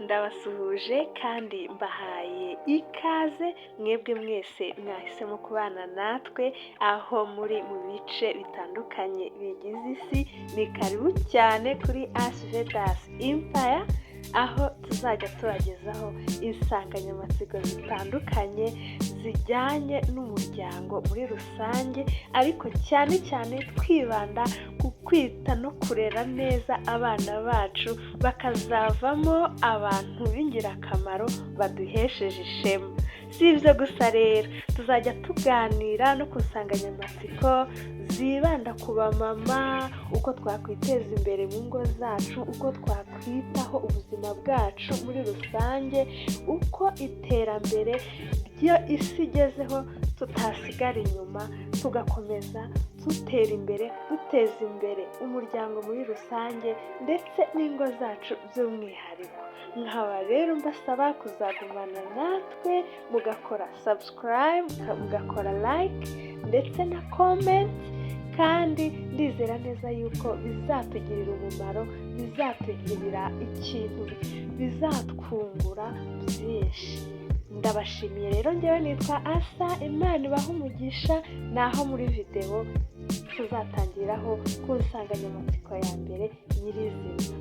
Ndabasuhuje kandi mbahaye ikaze mwebwe mwese mwahisemo kubana natwe aho muri mu bice bitandukanye bigize isi. Ni karibu cyane kuri As Empire, aho tuzajya tubagezaho insanganyamatsiko zitandukanye zijyanye n'umuryango muri rusange, ariko cyane cyane twibanda ku kwita no kurera neza abana bacu bakazavamo abantu b'ingirakamaro baduhesheje ishema. Si ibyo gusa rero, tuzajya tuganira no ku nsanganyamatsiko zibanda ku bamama, uko twakwiteza imbere mu ngo zacu, uko twakwitaho ubuzima bwacu muri rusange, uko iterambere ryo isi igezeho tutasigara inyuma, tugakomeza dutera imbere, duteza imbere umuryango muri rusange ndetse n'ingo zacu by'umwihariko. Nkaba rero mbasaba kuzagumana natwe mugakora subscribe, mugakora like ndetse na comment, kandi ndizera neza yuko bizatugirira umumaro, bizatugirira ikintu, bizatwungura byinshi. Ndabashimiye rero, ngewe nitwa Asa, Imana ibahe umugisha. Naho muri videwo tuzatangiraho ku nsanganyamatsiko ya mbere nyirizina.